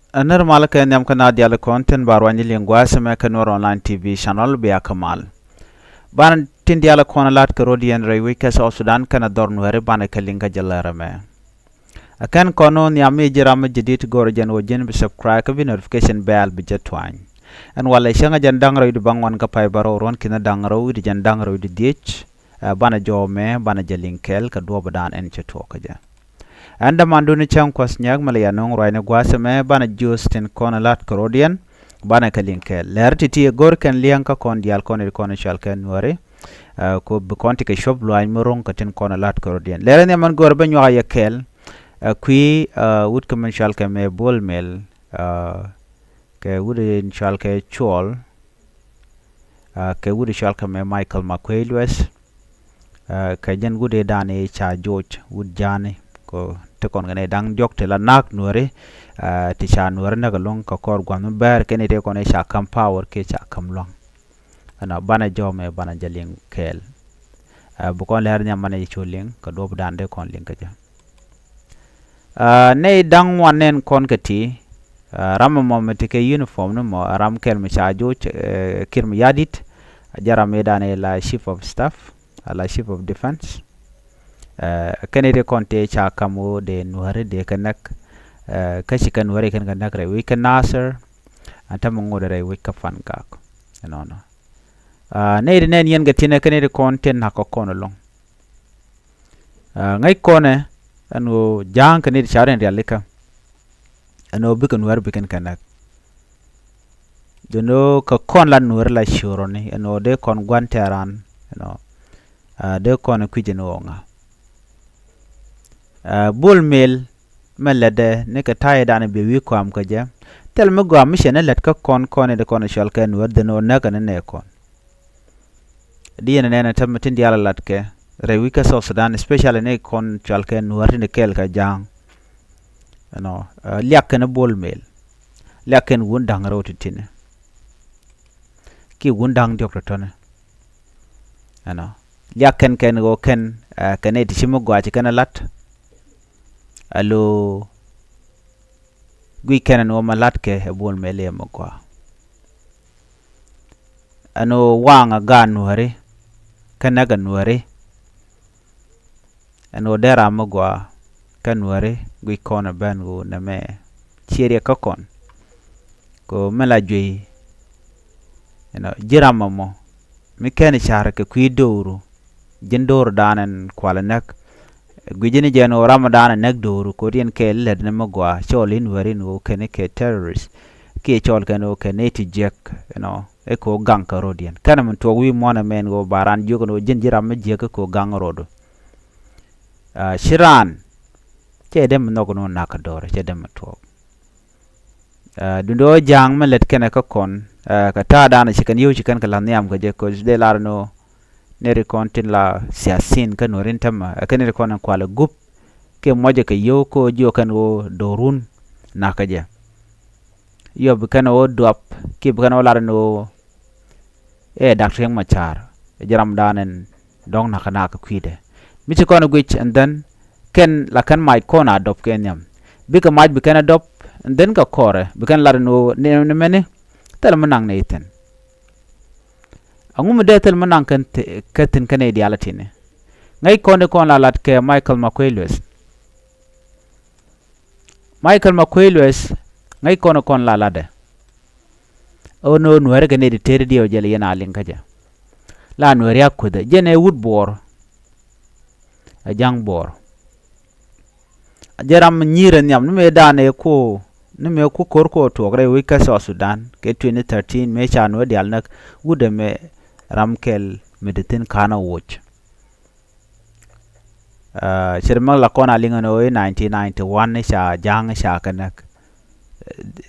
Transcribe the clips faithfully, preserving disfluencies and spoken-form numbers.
Ɛ nir mal kɛ nhiam kä na dial kɔn tin ba ruany liŋ gua̱a̱th mɛ kɛ Nuɛr Online T V channel bia kä mal. Banɛ tin dial kɔn lat kɛ rɔ̱diɛn rɛy wec kä South Sudan kɛnɛ dhɔr Nuɛri banɛ kɛ liŋ kä jɛ lɛr ɛmɛ. Ɛ kɛn kɔn ɔ nhiam mi ji̱ ram mi ji̱ dit go̱r jɛn ɣöö ji̱n bi subscribe kä bi notification bell bi jɛ tuany. Ɛn walɛ cäŋ ɛ jɛn da̱ŋ rɛw di baŋ wan kä pay bärɔw ruɔ̱n ki̱n da̱ŋ rɛw di jɛn da̱ŋ rɛw di dhiec. Ɛ banɛ jɔw mɛ banɛ jɛ liŋ kɛɛl kɛ duɔ̱ɔ̱p dan ɛn cɛ tuɔɔk kä jɛ. Ɛn dämandun cäŋ kuɔth nyɛk mi lɛ ya nöŋ ruacni gua̱a̱th ɛmɛ banɛ jiöth tin kɔn lat kɛ rɔ̱diɛn. Banɛ kɛ liŋ kɛɛl lɛr ti̱ti̱ ɛ go̱r kɛn liɛŋ kä kɔn diaal kɔn i̱ kɔn i̱ cɔal kɛ Nuɛri. Ɛ, ku bi kɔn ti kɛ cuɔp lua̱a̱ny mi ro̱ŋ kɛ tin kɔn lat kɛ rɔ̱diɛn. Lɛr ɛn nhiam ɛn go̱r bä nyuak a yɛ kɛɛl. Ɛ, kui̱, ɛ, wut kɛ min cɔal kɛ mɛ Bol Mel. Ɛ, kɛ wut in cɔal kɛ Cuɔl. Ɛ, kɛ wut in cɔal kɛ mɛ Michael Makuei Lueth. Ɛ, kɛ jɛn wut in dan i̱ ca joc wut ja̱a̱ni. Kɛ ti kɔn kɛ nɛ da̱ŋ diɔ̱k ti la na̱k Nuɛri. Ɛ, ti ca Nuɛri näk ɛlɔ̱ŋ kɛ kɔr gua̱n mi bɛr kɛn i̱ ti kɔn i̱ ca ka̱m power kiɛ ca ka̱m lua̱ŋ. Ɛnɔ banɛ jɔw mɛ banɛ jɛ liŋ kɛɛl. Ɛ, bi kɔn lɛr nhiam manɛ jɛ cu liŋ kɛ duɔ̱ɔ̱p dan dee kɔn liŋ kä jɛ. Ɛ, nɛy da̱ŋ ŋuan nɛn kɔn kɛ ti. Ɛ, ram ɛmɔ mi ti kɛ uniform ni mɔ ɛ ram kɛl mi ca joc, ɛ, Kiir Mayardit. Ɛ jɛ ram i̱ dan i̱ la chief of staff, ɛ la chief of defense. Ɛ, kɛn i̱ ti kɔn tëë ca kam ɣöö dee Nuɛri dee kɛ näk. Ɛ, kä ci kɛn Nuɛri kɛn kɛ näk rɛy wec kä Nasir. Ɛn tämɛ ŋot rɛy wec kä Pangak. Ɛnɔnɔ. Ɛ, nɛy ti nɛn yɛn kɛ tinɛ kɛn i̱ ti kɔn tin na̱k kɛ kɔn ɛlɔ̱ŋ. Ɛ, ŋäc kɔnɛ ɛn ɣöö ja̱a̱ŋ kɛ nɛy ti ca rɛn rialikä. Ɛn ɣöö bikɛ Nuɛr bikɛn kɛ näk. Ɛn ɣöö kɛ kɔn la Nuɛr la ciöörɔni ɛn ɣöö dee kɔn gua̱n tɛ̈ran ɛn ɣöö, ɛ, dee kɔn kui̱c ɛn ɣöö ŋa̱. Ɛ, Bol Mel mɛ lätdɛ ni kɛ ta̱yɛ danɛ bi wi̱i̱ kɔam kä jɛ. Thil mi gɔaa mi cɛ ni lät kä kɔn kɔn i̱ ti kɔn cɔal kɛ Nuɛr dhin ɣöö näk kɛ ni nɛ kɔn. Di yɛn nɛn ɛ tɛm tin diaal ɛ lat kɛ rɛy wi̱c kä South Sudan, especially ni kɔn cɔal kɛ Nuɛr tin kɛɛl kɛ ja̱a̱ŋ. Ɛnɔ, ɛ, liak kɛn Bol Mel. Liak kɛn wun da̱ŋ rɛw ti tini. Ki wun da̱ŋ diɔ̱k ti tɔ̱ni. Ɛnɔ. Liak kɛn kɛn ɣöö kɛn, ɛ, kɛn ɛ ti ci mi gɔaa ci kɛn ɛ lat. Alo guic kɛn ɛn ɣöö ma la̱tkɛ ɛ Bol Mel ɛ mi gɔaa. Ɛn ɣöö waŋ ɛ gaat Nuääri kä näk ɛ Nuääri. Ɛn ɣöö dee ram mi gɔaa kä Nuääri guic kɔn ɛ ben ɣöö nɛmɛ ciɛ riɛk kä kɔn. Kɛ ɣöö mi la juey, you know, ji̱ ram ɛmɔ mi kɛn ca̱r kɛ kui̱ dööru, ji̱n döörudan ɛn kualɛ näk. Gui̱cni jɛn ɣöö ramdan ɛ näk dööru ko̱diɛn kɛɛl lät ni mi gɔaa cɔɔl in wääri in ɣöö kɛn kɛ terrorist. Kiɛ cɔɔl kɛn ɣöö kɛn nɛy ti jiäk, you know, ɛ kɛ ɣöö gaŋ kä ro̱diɛn. Kɛn min tuɔɔk wi̱i̱ muɔ̱ɔ̱n ɛmɛn ɣöö ba raan jiök ɛn ɣöö ji̱n ji̱ ram mi jiäk ɛ kɛ ɣöö gaŋ ro̱du. Ah, ci raan cɛ dee mi nhɔk ɛn ɣöö na̱k kä do̱rɛ, cɛ dee mi tuɔɔk. Ah, duundɛ ɣöö ja̱a̱ŋ mi lät kɛnɛ kä kɔn, ah, kɛ ta̱a̱dan ci kɛn yio̱w ci kɛn kɛ la̱th nhiam kɛ jɛ, kɛ ɣöö dee lar ɛn ɣöö nɛy ti kɔn tin la siasin kä Nuääri ɛn täämɛ, ɛ kɛn nɛy ti kɔn ɛn kualɛ gup, kiɛ muɔcɛ kɛ yio̱w kä ɣöö jiök kɛn ɣöö do̱run na̱k kä jɛ. Yɔ bi kɛn ɣöö duap, kiɛ bi kɛn ɣöö lar ɛn ɣöö ɛ Dak Riek Machar, ɛ ji̱ ramdan ɛn dɔ̱ŋ na̱k kä na̱k kä kui̱dɛ. Mi ci kɔn ɛ guic, and then kɛn la kɛn mac kɔn a dɔp kɛ nhiam. Bikɛ mac bi kɛn a dɔp, and then kɛ kɔrɛ bi kɛn lat ɛn ɣöö ni, ni mɛni thil mi naŋ nɛy thi̱n. Ɛŋu mi dee thil mi naŋ kɛn thi-, kɛ thi̱n kɛn nɛy diaal a ti̱ni. Ŋäc kɔn i̱ kɔn la lat kɛ Michael Makuei Lueth. Michael Makuei Lueth, ŋäc kɔn i̱ kɔn la latdɛ. Ɣän ɣöö Nuääri kɛ nɛy ti tëëri diɛw jɛl yɛn a liŋ kä jɛ. La Nuääri a kuethɛ, jɛn ɛ wut Buɔɔr. Ɛ ja̱ŋ Buɔɔr. Jɛ ram nyirɛ nhiam ni mëë dan ɛ ku, ni mëë ku ko̱r ku tuɔɔk rɛy wec kä South Sudan kɛ twenty thirteen mëë ca Nuäär diaal näk wut ɛmɛ ram kɛl mi ti thi̱n ka̱n ɛ woc. Ah, cɛ ri mɛk la kɔn a liŋ ɛn ɣöö i̱ nineteen ninety-one i̱ ca ja̱a̱ŋ i̱ ca kɛ näk.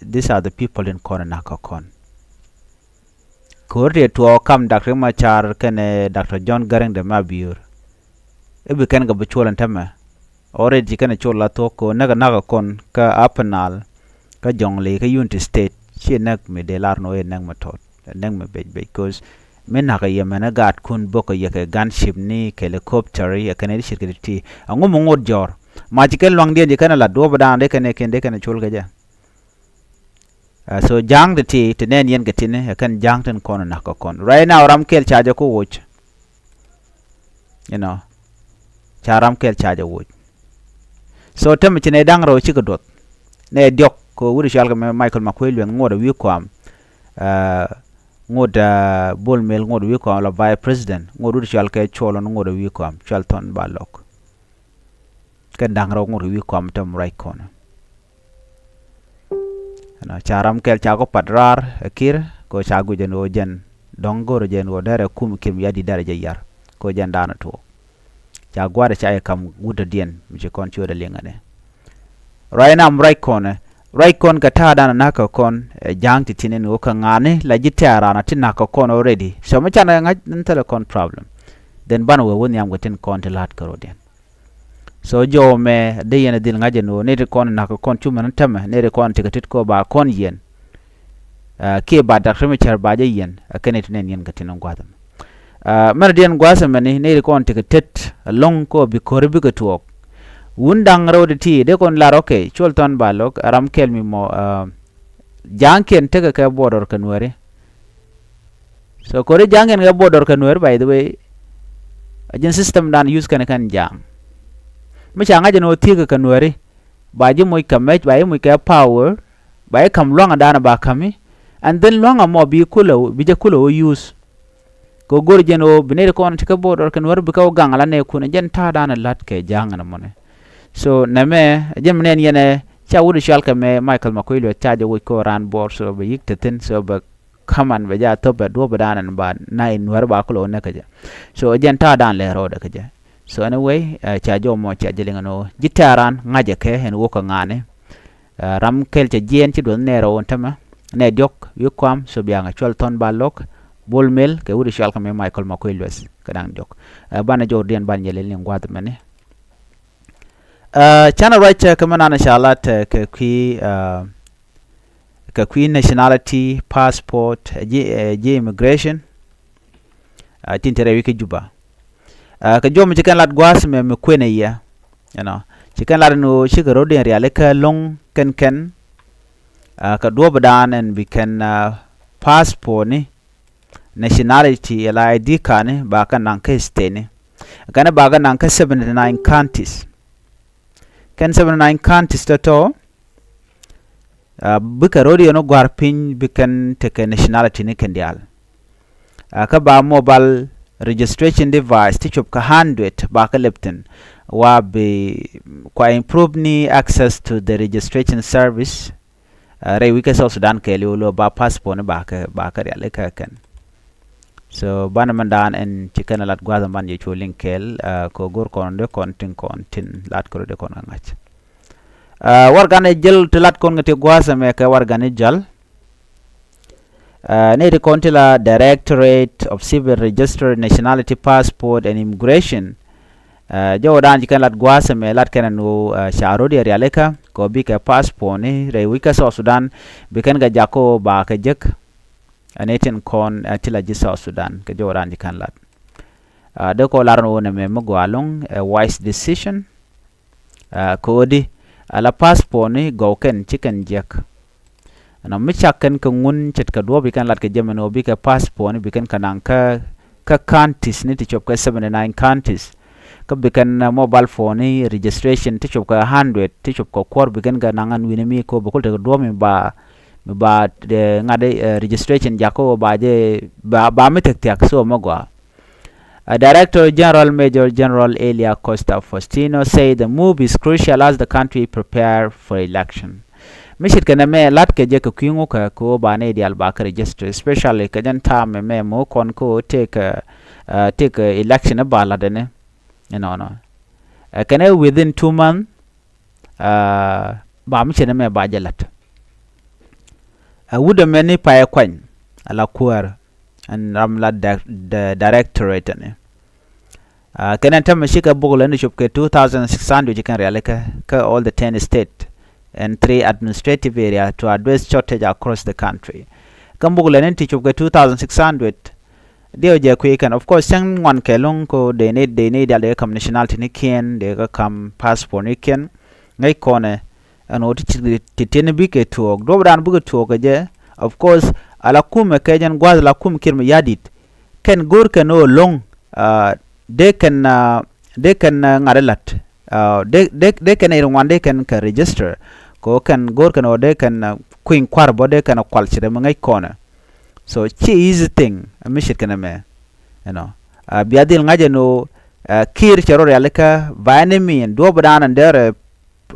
These are the people in kɔn in na̱k kä kɔn. Ko̱r ti tuɔɔk kam Dak Riek Machar kɛnɛ Doctor John Garang de Mabior. I̱ bi kɛn kɛ bi cuɔl ɛn täämɛ. Already ci kɛn ɛ cuɔl la thuɔ̱k kɛ ɣöö näk ɛ na̱k kä kɔn kä Upper Nile, kä Jonglei, kä Unity State, ci näk mi dee lar ni ɣöö i̱ näk mi tɔt, näk mi bec bec, 'cause mi na̱k ɛ yɛ mɛn ɛ gaatkun bok ɛ yɛ kɛ gunship ni kɛ helicopter ɛ kɛn ɛ ti ce̱tkɛ ti ti. Ɛŋu mi ŋot jɔ̱ɔ̱r? Ma ci kɛn luaŋdiɛn ci kɛn ɛ la̱t duɔ̱ɔ̱p ɛ da̱a̱n dee kɛn ɛ kɛn dee kɛn ɛ col kɛ jɛ. So ja̱a̱ŋ ti ti ti nɛn yɛn kɛ tini ɛ kɛn ja̱a̱ŋ tin kɔn nak kɛ kɔn. Right now ram kɛl ca jɛ ku woc. You know, ca ram kɛl ca jɛ woc. So tämɛ ci nɛ da̱ŋ rɛw cikɛ duɔth. Nɛ diɔk kɛ wut cual kɛ mɛ Michael Makuei Lueth ŋot ɛ wi̱i̱ kɔam. Ŋot Bol Mel ŋot ɛ wi̱i̱ kɔam la vice president ŋot wut cual kɛ cuɔl ŋot ɛ wi̱i̱ kɔam cual thɔn ba lɔk. Kɛn da̱ŋ rɛw ŋot kɛ wi̱i̱ kɔam tämɛ ruac kɔn. Ɛnɔ ca ram kɛl ca kɔ pat raar ɛ kir kɛ ca guic ɛn ɣöö jɛn dɔ̱ŋ go̱rɛ jɛn ɣöö derɛ kum kim ya di derɛ jɛ yar kɛ jɛn daanɛ tuɔɔk. Ca gua̱a̱r ca yɛ kam wut dɔ̱diɛn mi ci kɔn ciötdɛ liŋ ɛnɛ. Ruac ɛn am ruac kɔn ɛ ruac kɔn kɛ ta̱a̱ daanɛ na̱k kɛ kɔn ɛ ja̱a̱ŋ ti tin ɛn ɣöö kɛ ŋa̱a̱ni la ji̱ tɛ̈r raan a ti na̱k kɛ kɔn already. So mi canɛ ŋa̱c ni thilɛ kɔn problem. Then banɛ wee wä nhiam kɛ tin kɔn ti la̱t kɛ rɔ̱diɛn. So jɔw mɛ dee yɛn a dhil ŋa̱c ɛn ɣöö nɛy ti kɔn na̱k kɛ kɔn cumɛ ni tämɛ nɛy ti kɔn tekɛ tet kɛ ba kɔn yiɛn. Kiɛ ba dak ti mi cär ba jɛ yiɛn a kɛn it nɛn yɛn kɛ tin gua̱th ɛmɛ. Mɛn diɛn gua̱th ɛmɛni nɛy ti kɔn tekɛ tet ɛlɔ̱ŋ kɛ bi ko̱ri bikɛ tuɔɔk. Wun da̱ŋ rɛw ti ti dee kɔn lar, okay, cuɔl thɔn ba lo̱k a ram kɛl mi mɔ. Ja̱a̱ŋkiɛn tekɛ kɛ border kɛ nuääri. So kori ja̱a̱ŋkiɛn kɛ border kɛ nuääri, by the way, a ji̱n system dan use kɛn kɛn ja̱a̱ŋ. Mi ca ŋa̱c ɛn ɣöö thiekɛ kɛ nuääri ba ji̱ moc kɛ mec ba ji̱ moc kɛ power ba ji̱ ka̱m lua̱ŋ dan ba ka̱mi. And then lua̱ŋ ɛmɔ bi kulɛ bi jɛ kulɛ wä use. Kɛ go̱r jɛn ɣöö bi nɛy ti kɔn ti kä border kɛ nuääri bikɛ wä gaŋ ala nɛɛkun jɛn ta̱a̱ dan la̱t kɛ ja̱a̱ŋ ɛn ɛmɔni. So nɛmɛ jɛn mi nɛn yɛn ɛ ca wut cual kɛ mɛ Michael Makuei Lueth ca jɛ woc kɛ raan bɔr, so bɛ yik te thi̱n, so bɛ kaman bɛ ja thop bɛ duɔ̱p dan ɛn ba na in nuääri ba kulɛ wä näk kä jɛ. So jɛn ta̱a̱ dan lɛ rɔɔdɛ kä jɛ. So anyway, ca jɔw mɔ ca jɛ liŋ ɛn ɣöö ji̱ tɛ̈r raan ŋa̱cɛ kɛ ɛn wä kɛ ŋa̱a̱ni. Ram kɛl cɛ jiɛɛn ci duɔth nɛɛrɛ wä tämɛ nɛ diɔk wi̱i̱ kɔam so biaŋ cual thɔn ba lo̱k Bol Mel kɛ wut cual kɛ mɛ Michael Makuei Lueth kɛ da̱ŋ diɔk. Banɛ jɔwdiɛn ban yɛ lil ni gua̱th mɛni. Canɛ ruac kɛ mɛ nanɛ ca lat kɛ kui̱ kɛ kui̱ nationality passport ji̱ ji̱ immigration. Tin te rɛy wi̱c kä Juba. Kɛ juɔ̱m ci kɛn lat gua̱a̱th mɛ mi kuënɛ yɛ. You know, ci kɛn lat ni ɣöö cikɛ ro̱diɛn rialikä lo̱ŋ kɛn kɛn. Kɛ duɔ̱ɔ̱p dan ɛn bi kɛn passport ni nationality ala I D card ni ba kɛ naŋ kä state ni. Kɛn ba kɛ naŋ kä seventy nine counties. Kɛn seventy nine counties tɔ̱tɔ̱. Bikɛ ro̱diɛn ɔ gua̱r piny bi kɛn tekɛ nationality ni kɛn diaal. Kä ba mobile registration device ti cop kä hundred ba kä lɛp thi̱n. Wa bi kua improve ni access to the registration service. Rɛy wi̱c kä South Sudan kɛɛliw lo ba passport ni ba kä ba kä rialikä kɛn. So banɛ mɛn daan ɛn ci kɛn lat gua̱a̱th ɛn ban jɛ cu liŋ kɛɛl kɛ go̱r kɔn dee kɔn tin kɔn tin lat kɛ rɔ dee kɔn kɛ ŋa̱c. Warɛgani jäl ti lat kɔn kɛ ti gua̱a̱th ɛmɛ kɛ warɛgani jäl. Nɛy ti kɔn ti la Directorate of Civil Registry, Nationality, Passport and Immigration. Jɔwdan ci kɛn lat gua̱a̱th ɛmɛ lat kɛn ɛn ɣöö ca ro̱diɛn rialikä kɛ bikɛ passport ni rɛy wi̱c kä South Sudan bi kɛn kɛ jak kä ɣöö ba kɛ jek. Ɛn itin kɔn ti la ji̱ South Sudan kɛ jɔwdan ci kɛn lat. Dee kɔ lar ɛn ɣöö nɛmɛ mi gɔaa ɛlɔ̱ŋ ɛ wise decision. Kɛ ɣöö di ala passport ni gɔw kɛn ci kɛn jiäk. Ɛnɔ mi cak kɛn kɛ ŋun ce̱tkɛ duɔ̱ɔ̱p i̱ kɛn lat kɛ jɛ mɛn ɣöö bikɛ passport ni bi kɛn kɛ naŋ kä kä counties ni ti cop kɛ seventy nine counties. Kä bi kɛn mobile phone ni registration ti cop kɛ hundred ti cop kɛ kuɔr bi kɛn kɛ naŋ ɛn wi̱ni mi ko bi kul tekɛ duɔ̱ɔ̱p mi ba mi ba ŋa̱t registration jak kä ɣöö ba jɛ ba mi thia̱k thia̱k so mi gɔaa. Director General Major General Elia Costa Faustino said the move is crucial as the country prepare for election. Mi ce̱tkɛ nɛmɛ la̱tkɛ jɛ kɛ kui̱ ŋukɛ kɛ ɣöö ba nɛy diaal ba kä register, especially kɛ jɛn ta̱a̱ mɛmɛ mi wä kɔn kä ɣöö tëëkɛ tëëkɛ election i̱ ba la̱t ɛnɛ. Inɔnɔ ɛ kɛn ɛ within two month. Ba mi ce̱t nɛmɛ ba jɛ la̱t. Ɛ wut ɛmɛ ni payɛ kuany ala kuäär ɛn ram la directorate ɛnɛ. Kɛn ɛn tämɛ cikɛ buk lɛ ni cop kɛ two thousand six hundred ci kɛn rialikä kä all the ten state and three administrative area to address shortage across the country. Kä buk lɛ ni ti cop kɛ two thousand six hundred. Diɛw jɛ kui̱ kɛn, of course cäŋ ŋuan kɛ lo̱ŋ ko dee ni dee ni dial dee kɛ kam nationality ni kiɛn dee kɛ kam passport ni kiɛn. Ŋäc kɔnɛ ɛn ɣöö ti ci ti tiɛn bikɛ tuɔɔk, duɔ̱ɔ̱p dan bikɛ tuɔɔk kɛ jɛ. Of course, ala kumɛ kɛ jɛn gua̱a̱th la kum Kiir Mayardit, kɛn go̱o̱r kɛn ɣöö lo̱ŋ, ah, dee kɛn, ah, dee kɛn, ah, ŋa̱t ɛ la̱t, ah, dee, dee, dee kɛn ɛ ŋuan dee kɛn kɛ register. Kɛ ɣöö kɛn go̱o̱r kɛn ɣöö dee kɛn, ah, kui̱ny kua̱r bä dee kɛn ɛ kual ci rɛ mi ŋäc kɔnɛ. So ci easy thing mi ce̱tkɛ nɛmɛ, you know. Ah, bia dhil ŋa̱c ɛn ɣöö, ah, Kiir cɛ rɔ rialikä by any mean, duɔ̱ɔ̱p dan ɛn derɛ,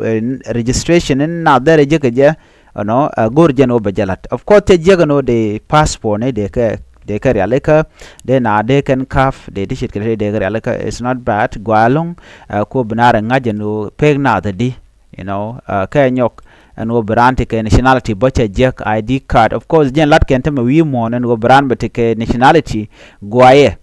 eh, registration in na derɛ jek kɛ jɛ, you know, ah, go̱o̱r jɛn ɣöö bɛ jɛ la̱t. Of course cɛ jiäk ɛn ɣöö dee passport ni dee kɛ, dee kɛ rialikä, dee na dee kɛn ka̱p, dee ti ce̱tkɛ dee kɛ rialikä, it's not bad, gɔaa ɛlɔ̱ŋ, ah, kɛ ɣöö bi na rɛ ŋa̱c ɛn ɣöö pek nath ɛ di, you know, ah, kɛ nyɔk ɛn ɣöö bi raan ti kɛ nationality bä cɛ jiäk, I D card. Of course jɛn la̱t kɛn tämɛ wi̱i̱ muɔ̱ɔ̱n ɛn ɣöö bi raan bɛ ti kɛ nationality gɔaa yɛ.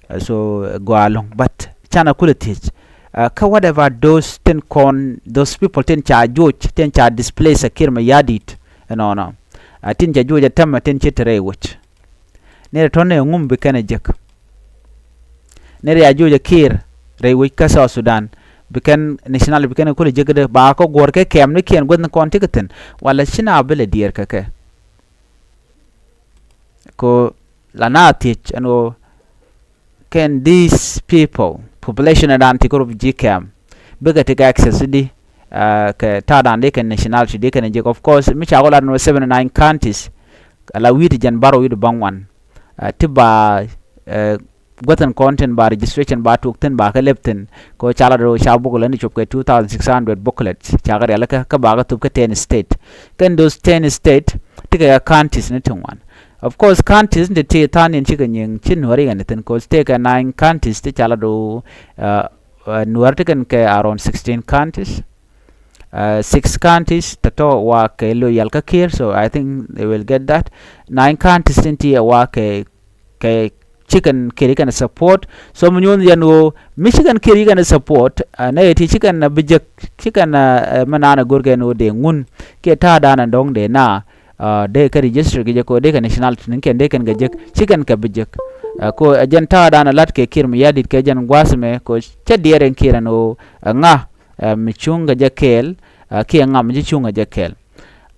Uh, so, uh, gɔaa ɛlɔ̱ŋ. But canɛ kulɛ thiec, uh, kä what about those tin kɔn, those people tin ca joc, tin ca displace ɛ Kiir Mayardit ɛnɔnɔ? Uh, tin ca joc ɛ tämɛ tin ci te rɛy wec. Nɛy tɔ̱ nɛ ŋum bi kɛn ɛ jek. Nɛy a joc ɛ Kiir rɛy wec kä South Sudan, bi kɛn national, bi kɛn ɛ kulɛ jek dee ba kä guɔ̱r kɛ kɛm ni kiɛn guäth ni kɔn ti kɛ thi̱n. Wala ci na bi lɛ diɛɛr kɛ kɛ. Ko la na thiec ɛn ɣöö kɛn these people, population ɛ dan ti kä refugee camp, bikɛ ti kɛ access di, uh, kɛ ta̱a̱ dan di kɛn nationality di kɛn jek. Of course mi ca kɔ lat ɛn ɣöö seventy nine counties, la wi̱i̱ ti jɛn bärɔw wi̱i̱ ti bäŋuan, uh, ti ba, uh, guäthɛn kɔn tin ba registration ba tuɔk thi̱n ba kɛ lɛp thi̱n. Kɛ ɣöö ca lat ɣöö ca booklet ni cop kɛ two thousand six hundred booklets ca kɛ rialikä, kä ba kɛ thop kä ten state. Kɛn those ten state ti kɛ counties ni ti ŋuan. Of course counties ni ti ti tha̱a̱ŋ in cikɛ nyiŋ ci Nuääri kɛn thi̱n, 'cause ti kɛ nine counties ti ca lat ɣöö, uh, uh, Nuäär ti kɛn kɛ around sixteen counties. Uh, six counties tɔ̱tɔ̱ wa kɛ loyal kä Kiir, so I think they will get that. Nine counties tin ti wa kɛ, kɛ ci kɛn Kiir kɛn support. So mi nyuɔ̱n yɛn ɣöö mi ci kɛn Kiir kɛn support, uh, nɛ ti ci kɛn bi jek, ci kɛn, uh, uh, mi naan a go̱r kɛn ɣöö dee ŋun kiɛ ta̱a̱ dan a dɔ̱ŋ dee na, uh, dee kɛ register kɛ jɛ kɛ ɣöö dee kɛ nationality ni kɛn dee kɛn kɛ jek, ci kɛn kɛ bi jek. Uh, kɛ ɣöö ɛ jɛn ta̱a̱ dan a la̱t kɛ Kiir Mayardit kɛ jɛn gua̱a̱th mɛ kɛ ɣöö cä diɛɛr ɛn Kiir ɛn ɣöö, uh, ŋa, uh, mi cuŋ kɛ jɛ kɛɛl, uh, kiɛ ŋa mi ci cuŋ kɛ jɛ kɛɛl.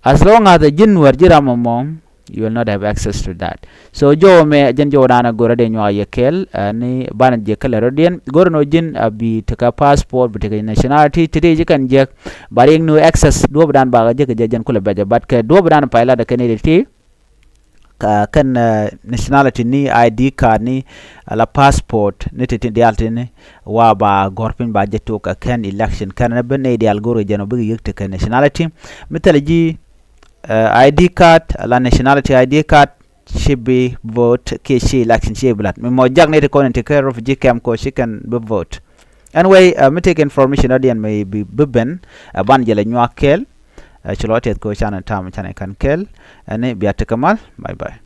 As long as a ji̱n Nuäär ji̱ ram ɛmɔ, you will not have access to that. So jɔw mɛ jɛn jɔw dan a go̱r a dee nyuak yɛ kɛɛl, uh, ni banɛ jɛ kɛlɛ rɔ̱diɛn. Go̱r ni ji̱n a bi tekɛ passport, bi tekɛ nationality, ti ti ji̱ kɛn jek, ba riɛk ni access duɔ̱p dan bakɛ jek jɛ jɛn kulɛ bɛcɛ. But kɛ duɔ̱p dan pay lat kɛ ni ti ti, ka kɛn, uh, nationality ni, I D card ni, ala passport ni ti ti diaal ti ni, wa ba gɔ̱r piny ba jɛ tok kɛ kɛn election. Kɛn ni ben ni diaal go̱r jɛn ɔ bikɛ yek tekɛ nationality. Mi thilɛ ji̱, uh, I D card, ala nationality I D card, ci bi vote kiɛ ci election ci bi lat. Mi mɔ jak ni ti kɔn in ti kɛ refugee camp kɔ ci kɛn bi vote. Anyway, uh, mi tekɛ information rɔ̱diɛn mi bi, bi ben, uh, ban jɛ lɛ nyuak kɛɛl. Uh, ci lɔ tɛth kɔ canɛ tam canɛ kan kɛɛl. Ɛn ni bia tekɛ mal. Bye bye.